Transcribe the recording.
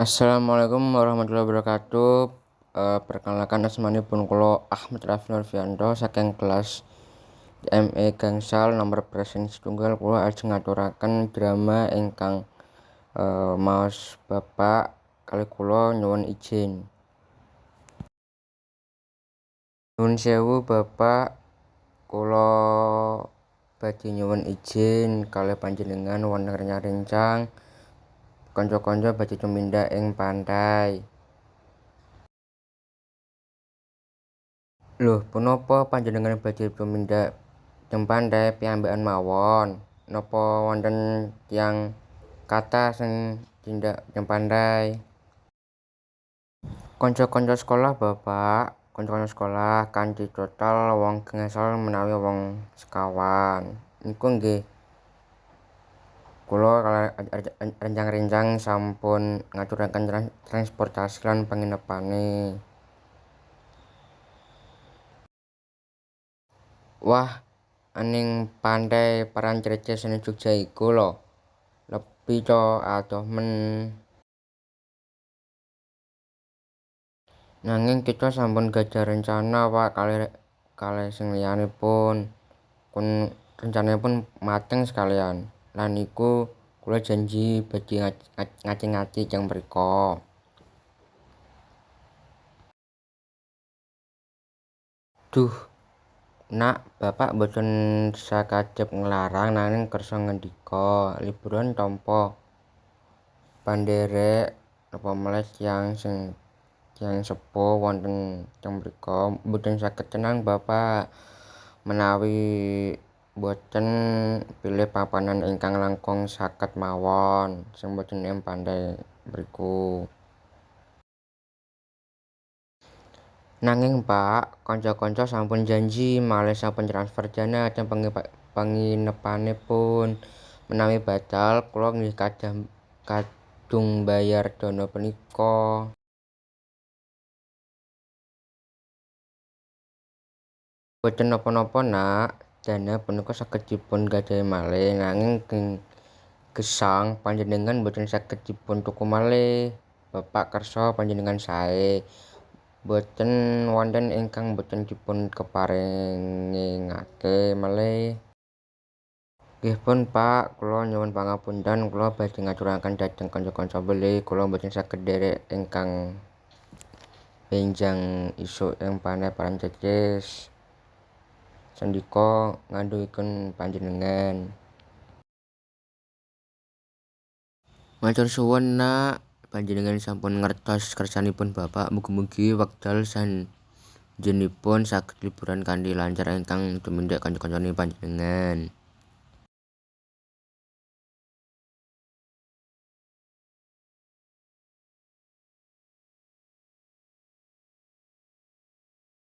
Assalamualaikum warahmatullahi wabarakatuh. Perkenalkan asmanipun kula Ahmad Raffi Nurfianto saking kelas ME Gangsal nomor presensi tunggal. Kula ajeng ngaturaken drama ingkang maos bapak kalih kula nyuwun izin. Nuwun sewu Bapak, kula badhe nyuwun izin kalih panjenengan wonten rencang-rencang kanca-kanca badhe tumindak ing pantai. Lho, punapa panjenengan badhe tumindak teng pantai piyambakan mawon? Napa wonten tiyang kathah sing tindak teng pantai? Kanca-kanca sekolah Bapak, kanca-kanca sekolah kanthi total wong gangsal menawi wong sekawan. Niku nggih kula rencang-rencang sampun ngaturaken transportasi lan penginepane. Wah, aning pantai Parangtritis ning Jogja iku lho. Nepi to adoh men. Nanging kita sampun gadah rencana Pak kalih kalih sing liyanipun. Pun rencanipun mateng sekalian. Lan niku kula janji badhe ngati-ngati teng mriku. Duh, Nak, Bapak mboten sakadep nglarang nanging kersa ngendika, liburan tanpa pandherek napa malih tiyang sing tiyang sepuh wonten teng mriku mboten saged tenang Bapak. Menawi mboten pilih papanan ingkang langkung saged mawon sing mboten ing pantai mriku. Nanging Pak, kanca-kanca sampun janji malih sampun transfer dana teng penginepanipun. Menawi batal kula nggih kadung mbayar dana punika. Boten napa-napa Nak, dana punika saged dipun gadahi malih nanging gesang panjenengan boten saged dipun tuku malih. Bapak kersa panjenengan sae. Boten wonten ingkang boten dipun keparengake malih. Nggih pun Pak, kula nyuwun pangapunten, kula badhe ngaturaken dhateng kanca-kanca bilih kula boten saged nderek ingkang benjang isuk ing pantai Parangtritis. Sendika ngandhuhipun panjenengan. Matur suwun Nak, panjenengan sampun ngertos kersanipun Bapak. Mugi-mugi wekdal sanjenipun saged liburan kanthi lancar ingkang tumindak kanca-kancane panjenengan.